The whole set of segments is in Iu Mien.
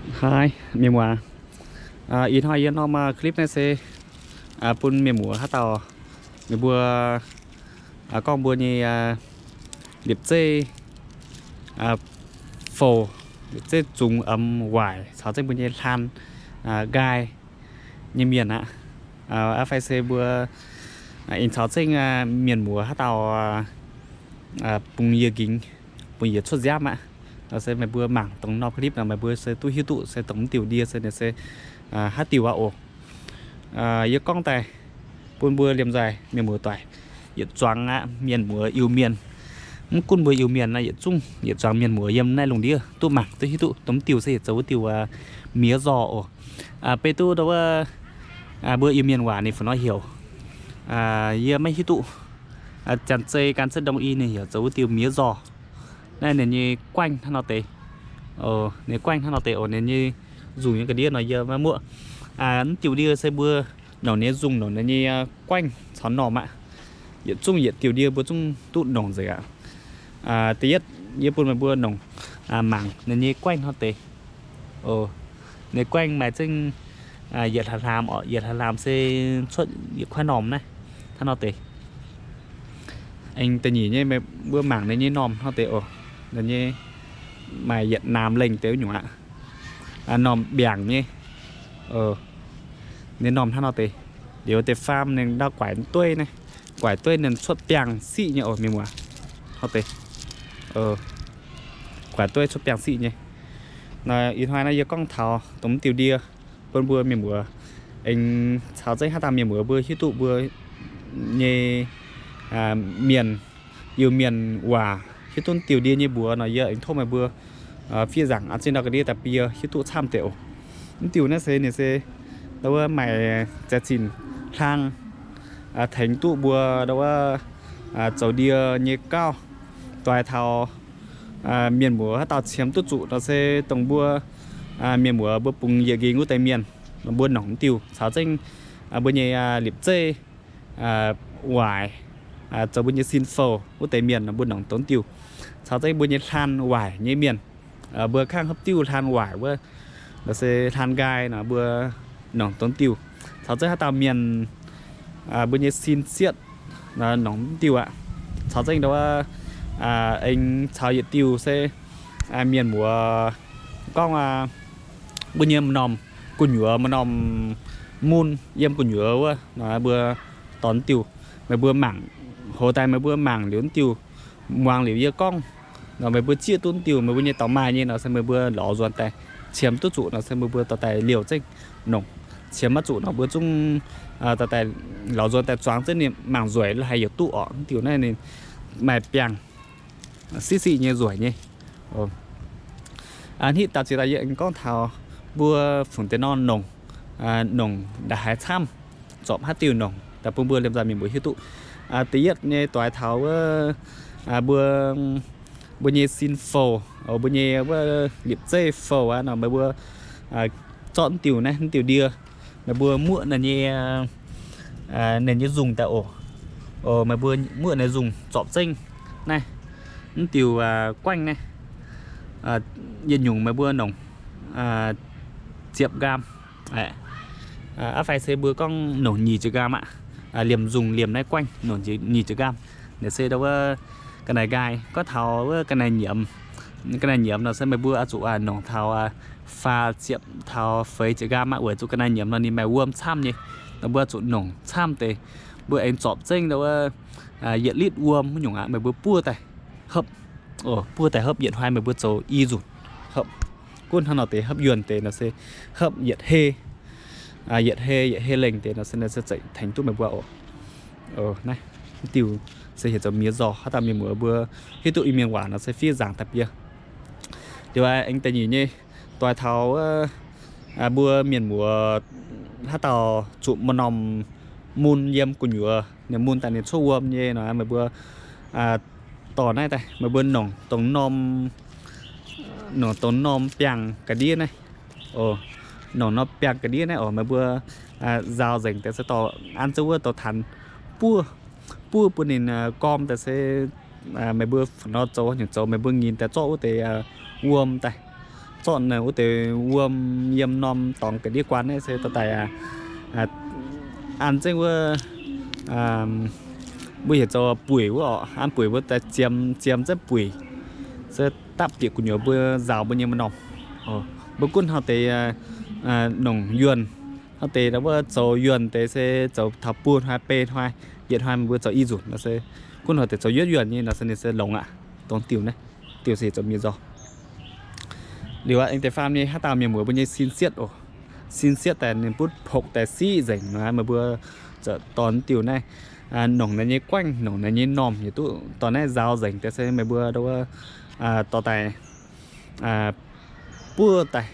Haaix, mienh muoz, ih hnoi yie norm clip naaiv se bun mienh muoz haaix dauh, meih mbuo gorngv mbuo nyei liepc zeiv fouc, liepc zeiv zungx, a'm, waaic, caux zengv mbuo nyei hlaan nqaai nyei mienh aqv. Aa, fai se mbuo aengx caux zengv mienh muoz haaix dauh bungx yie nqingx, bungx yie cuotv nziaamv aqv. Se meih mbuo mangc dongh norm clip nor meih mbuo se duqv hiuv duqv se dongh mv diuh ndie se ninh se haaix diuh aqv oc. Yie gorngv daaih bun mbuo liemh nzaih mienh muoz doic yietc zuangx aqv, mienh muoz Iu-Mienh, mv gunv mbuo Iu-Mienh naaiv yietc zungv yietc zuangx mienh muoz yiem naaiv lungh ndiev duqv mangc duqv hiuv duqv dongh mv diuh se yietc zoux wuov diuh miev nzorh oc. Beiv duqv ndau wuov mbuo Iu-Mienh waac ninh fungc nor heuc, yie maiv hiuv duqv. Janx-zei gan zieqv ndongh i ninh heuc zoux wuov diuh miev nzorh. Naaiv ninh nyei guaengv hnangv nor deix. Ninh guaengv hnangv nor deix oc. Ninh nyei nzungh nyei ga'ndiev nor yie maiv muoqv. Mv diuh ndie se mbuo nongc ninh nyei nzungh, nongc ninh nyei guaengv caux normh aqv. Yietc zungv yietc diuh ndie mbuo zungv duqv nongc nzengc aqv. Da'yietv yie bun meih mbuo nongc mangc ninh nyei guaengv hnangv deix. Ninh guaengv maaih zengv yietc hlaax hlaamx oc. Yietc hlaax hlaamx se cuotv yietc kuaaiv normh naaiv hnangv nor deix. Aengx da'nyeic nyei meih mbuo mangc ninh nyei normh hnangv deix oc. Ninh nyei maaih yietc naamh lengh deix wuov nyungc aqv. Normh mbiaangc nyei. Ninh normh hnangv nor deix. Liuz deix faam ninh ndau guaaic dueiv naaiv, guaaic dueiv ninh cuotv biangh siqv nyei oc mienh muoz. Hnangv deix, guaaic dueiv cuotv biangh siqv nyei. Ih hnoi naaiv yie gorngv taux dongh mv diuh ndie bun mbuo mienh muoz, aengx caux zengv haaix dauh mienh muoz mbuo hiuv duqv mbuo nyei mienh, Iu-Mienh waac, hiuv duqv diuh ndie nyei mbuox nor yie aengx tov meih mbuo fiev nzaangc an zinh ndau ga'ndiev daaih bun yie hiuv duqv camv deix oc. Mv diuh naaiv se ninh se ndau wuov maaih za'gengh hlang tengx duqv mbuo ndau wuov zoux ndie nyei gauh doix taux mienh muoz haaix dauh qiemx duqv zuqc nor se dongh mbuo mienh muoz mbuo bungx yietc nqingx wuov deix mienh, mbuo nongc mv diuh caux zengv mbuo nyei liepc zeiv waaic, zoux mbuo nyei sin fouh wuov deix mienh nor mbuo nongc dongh diuh, caux zengv mbuo nyei hlaan waaic nyei mienh, mbuo kangv hopv diuv hlaan waaic wuov, se hlaan nqaai nor mbuo nongc dongh diuh, caux zengv haaix dauh mienh mbuo nyei sin sietv nongc mv diuh aqv. Caux zengv ndau wuov aengx caux yietc diuh se mienh muoz gorngv mbuo nyei m'normh gu'nyuoz, m'normh mun yiem gu'nyuoz wuov nor mbuo dorh diuh. Meih mbuo mangc, hoz daaih meih mbuo mangc liuz diuh, muangx liuz yie gorngv nor meih mbuo zieqv duqv diuh, meih mbuo nyei dorngx maaih nyei nor se meih mbuo lorz nzuonx daaih qiemx duqv zuqc nor se meih mbuo dorh daaih liouh zengv nongc. Qiemx maiv zuqc nor mbuo zungv dorh daaih lorz nzuonx daaih zuangx zengv ninh mangc nzueic lo haaix yaac duqv orqc. Diuh naaiv ninh maaih biangh siqv siqv nyei nzueic nyei. Hnitv dauh ziex dauh yie aengx gorngv taux mbuo fungc deix nor nongc, nongc ndaaih haaix camv, zorpc haaix diuh nongc daaih bun mbuo liemh nzaih mienh mbuo hiuv duqv. Da'yietv nyei doix taux wuov mbuo, mbuo nyei sin fouh, mbuo nyei wuov liepc zeiv fouh aqv nor meih mbuo zorqv diuh naaiv, diuh ndie, meih mbuo muoqv ninh nyei, ninh nyei nzungh daaih oc. Meih mbuo muoqv ninh nzungh zorpc zengv naaiv, mv diuh guaengv naaiv, yietc nyungc meih mbuo nongc ziepc nqaam, aqv fai se mbuo gorngv nongc nyic ziepc nqaam aqv. Liemh nzungh liemh naaiv guaengv nongc nyic ziepc nqaam. Naaiv se ndau wuov ga'naaiv nqaai, gorngv taux wuov ga'naaiv nyiemz, ga'naaiv nyiemz nor se meih mbuo oix zuqc nongc taux faah ziepc taux feix ziepc nqaam aqv. Weic zuqc ga'naaiv nyiemz nor ninh maaih wuom camv nyei. Nor mbuo oix zuqc nongc camv deix, mbuo aengx zorpc zengv ndau wuov yietc litv wuom wuov nyungc aqv. Meih mbuo buov daaih hopv, buov daaih hopv yietc hnoi meih mbuo zoux i nzunc hopv. Gunv hnangv nor deix hopv yuonh deix nor se hopv yietc hei, yietc hei, yietc hei lengh deix nor se, se zeiz tengx duqv meih mbuo oc. Naaiv diuh se heuc zoux miev nzorh. Haaix dauh mienh muoz mbuo hiuv duqv Iu-Mienh waac nor se fiev nzaangc daaih bun yie. Liuz aengx da'nyeic nyei doix taux mbuo mienh muoz haaix dauh zuqc m'normh mun yiem gu'nyuoz, ninh mun daaih ninh cuotv wuom nyei nor, meih mbuo dorh naaiv daaih, meih mbuo nongc dongh norm, nongc dongh norm biangh ga'ndiev naaiv. Nongc norm biangh ga'ndiev naaiv oc, meih mbuo nzaaux nzengc deix se dorh an zengv wuov dorh tanx buov, buov bun ninh gorm daaih se meih mbuo nor zoux nyungc zoux, meih mbuo nyinc daaih zorqv wuov deix wuom daaih, sortv wuov deix wuom yiem norm dorngx ga'ndiev guaan naaiv se dorh daaih an zengv wuov, mbuo heuc zoux buic wuov oc. An buic mbuo daaih ziemx, ziemx zengv buic, se dapv bieqc gu'nyuoz mbuo nzaaux mbuo nyei m'normh. Mbuo gunv hnangv deix nongc yuonh, hnangv deix wuov zoux yuonh deix se zoux taux buo hnoi, beiv hnoi, yietc hnoi mbuo zoux i nzunc nor se gunv hnangv deix zoux yuotv yuonh nyei nor se ninh se longx aqv. Dongh diuh naaiv, diuh se zoux mienh nzorng. Liuz aqv, aengx deix faam nyei haaix dauh mienh muoz mbuo nyei sin sietv oc. Sin sietv daaih ninh butv pokx daaih siqv nzengc nor, meih mbuo zoux dorh diuh naaiv, nongc naaiv nyei guaengv, nongc naaiv nyei normh yietc duqv dorh naaiv nzaaux nzengc deix se meih mbuo dorh daaih buov daaih,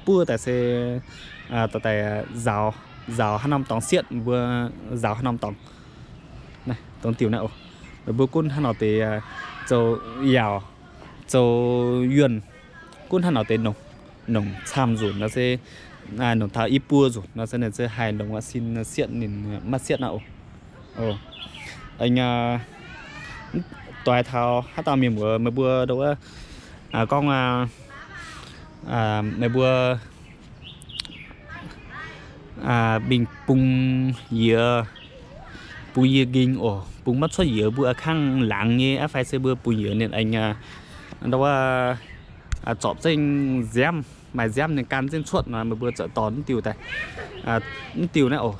buov daaih se dorh daaih nzaaux, nzaaux haaix norm dorngx sietv mbuo nzaaux haaix norm dorngx. Naaiv dongh diuh naaiv oc. Meih mbuo gunv hnangv nor deix zoux yaauc, zoux yuonh, gunv hnangv nor deix nongc, nongc camv nzunc nor se, nongc taux i buo nzunc nor se ninh se haih longx aqv, sin sietv ninh maiv sietv aqv oc. Aengx doix taux haaix dauh mienh muoz meih mbuo ndongc wuov gorngv meih mbuo mingh bungx yiez, bungx yie nqing oc, bungx maiv cuotv yiez mbuo a'kangv laangz nyei aqv fai se mbuo bungx yiez ninh aengx ndongc wuov zorpc zengv nziaamv, maaih nziaamv ninh gan zengv cuotv nor meih mbuo zoux dorh mv diuh daaih, mv diuh naaiv oc.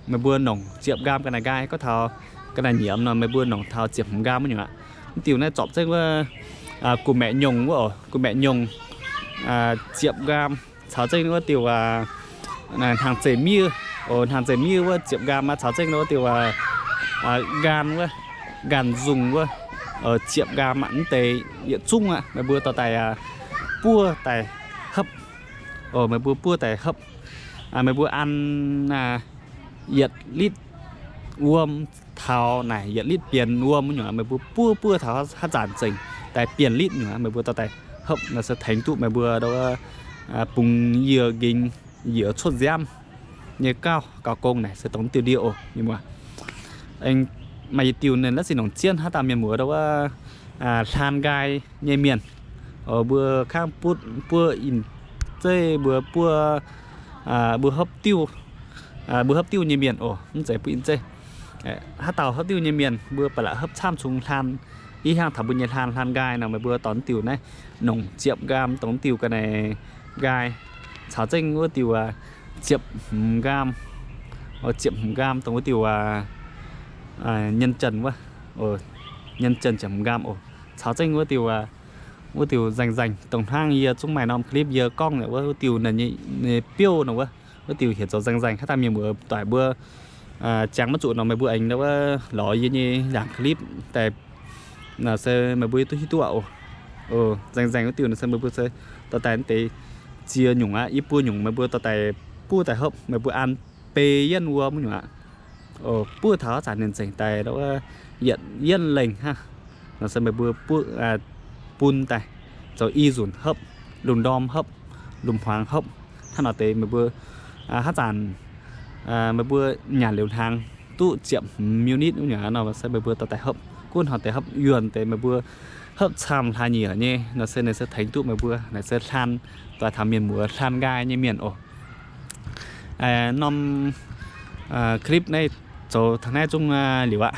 Meih mbuo nongc ziepc nqaam ga'naaiv nqaai, gorngv taux ga'naaiv nyiemz nor meih mbuo nongc taux ziepc hmz nqaam wuov nyungc aqv. Mv diuh naaiv zorpc zengv wuov gu'maeqc nyungc wuov oc, gu'maeqc nyungc ziepc nqaam, caux zengv wuov diuh hnangv zeiv miev oc, hnangv zeiv miev wuov ziepc nqaam aqv, caux zengv wuov diuh nqaam wuov, nqaam nzungh wuov ziepc nqaam aqv. Mv deix yietc zungv aqv, meih mbuo dorh daaih buov daaih hopv oc, meih mbuo buov daaih hopv. Meih mbuo an yietc litv wuom taux naaic yietc litv bienx wuom wuov nyungc, meih mbuo buov buov taux haaix zanc zengc daaih bienx litv nyungc, meih mbuo dorh daaih hopv nor se tengx duqv meih mbuo bungx yie nqing yiez cuotv nziaamv nyei gauh gauh gong naaic se dongh diuh ndie oc, mienh muoz. Aengx maaih yietc diuh ninh la'sic nongc jienv haaix dauh mienh muoz ndongc wuov hlaan nqaai nyei mienh, mbuo kangv butv buov in zeiv, mbuo buov, mbuo hopv diuh, mbuo hopv diuh nyei mienh oc, mv zeiz butv in zeiv. Haaix dauh hopv diuh nyei mienh mbuo ba'laqc hopv camv cung hlaan, i hnangv taux mbuo nyei hlaan, hlaan nqaai nor meih mbuo dorh diuh naaiv nongc ziepc nqaam dongh diuh ga'naaiv nqaai, caux zengv wuov diuh ziepc hmz nqaam, ziepc hmz nqaam dongh wuov diuh nhân dân wuov, nhân dân ziepc hmz nqaam oc, caux zengv wuov diuh, wuov diuh nzaeng nzaeng dongh hnangv yie zungv maaih norm clip yie gorngv wuov, wuov diuh ninh nyei biouv nor wuov, wuov diuh heuc zoux nzaeng nzaeng. Haaix dauh mienh muoz doic mbuo jangx maiv zuqc nor meih mbuo aengx wuov lorz yie nyei nzaangc clip daaih nor se meih mbuo duqv hiuv duqv aqv oc. Nzaeng nzaeng wuov diuh nor se meih mbuo se dorh daaih deix ziex nyungc aqv, i buo nyungc meih mbuo dorh daaih buov daaih hopv, meih mbuo an bei yienv wuom wuov nyungc aqv. Buov taux haaix zanc ninh zengc daaih wuov yietc yienv lengh hnangv nor se meih mbuo bun daaih zoux i nzunc hopv, lungh ndorm hopv, lungh hmuangx hopv. Hnangv nor deix meih mbuo haaix zanc meih mbuo nyanc liuz hnaangx duqv ziepc hmz minute wuov nyungc nor se meih mbuo dorh daaih hopv. Gunv hnangv deix hopv yuonh deix meih mbuo hopv camv hlaax nyieqc nyei nor se ninh se tengx duqv meih mbuo naaic se hlaan, doix taux mienh muoz hlaan nqaai nyei mienh oc. Norm clip naaiv zoux taux naaiv zungv liuz aqv.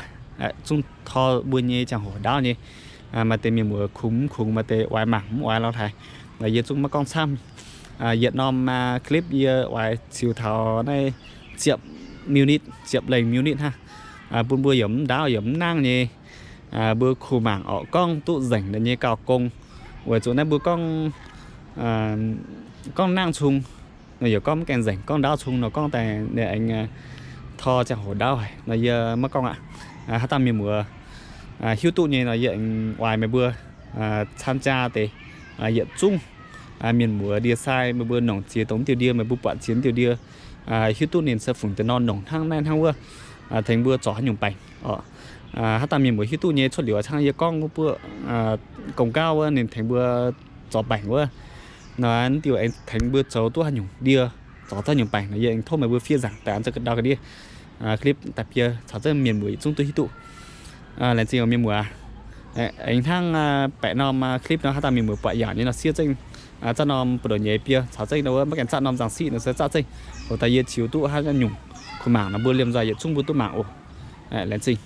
Zungv tor mbuo nyei ziangh hoc ndaauv nyei. Maaih deix mienh muoz kungx mv kungx, maaih deix oix mangc mv oix lorz haaix. Yie zungv maiv gorngv camv. Yietc norm clip yie oix ziux taux naaiv ziepc minute, ziepc lengh minute hnangv. Bun mbuo yaac mv ndaauv yaac mv nangv nyei. Mbuo kuh mangc orqc, gorngv duqv nzengc ninh nyei gauh gong. Weic zuqc naaiv mbuo gorngv, gorngv nangv cung nor yaac gorngv mv gaengh nzengc, gorngv ndaauv cung nor gorngv daaih ninh aengx tor ziangh hoc ndaauv haic nor yie maiv gorngv aqv. Haaix dauh mienh muoz hiuv duqv nyei nor yie aengx oix meih mbuo camv jaa deix yietc zungv mienh muoz ndie-sai meih mbuo nongc ziex dongh diuh ndie, meih mbuo buatc ziex diuh ndie, hiuv duqv ninh se fungc deix nor nongc hnangv naaiv hnangv wuov, tengx mbuo zorc haaix nyungc baengc oc. Haaix dauh mienh muoz hiuv duqv nyei cuotv liuz cangv yie gorngv wuov buoqv gong gauv wuov ninh tengx mbuo zorc baengc wuov, nor diuh aengx tengx mbuo zoux duqv haaix nyungc ndie, zorc duqv haaix nyungc baengc nor yie aengx tov meih mbuo fiev nzaangc daaih an zengv ndau ga'ndiev clip daaih bie caux zengv mienh muoz yietc zungv duqv hiuv duqv. Laengz zingh mienh muoz aac. Aengx hnangv baeqc norm clip nor, haaix dauh mienh muoz buatc yaac nyei nor, siev zengv zaqv norm buoz-ndoqv nyeiz biei caux zengv wuov maiv gaengh zaqv norm nzangc siqv nor se zaqv zengv. Hoc daaih yie ziux duqv haaix nyungc kuh mangc nor, mbuo liemh nzoih yietc zungv mbuo duqv mangc oc. Laengz zingh.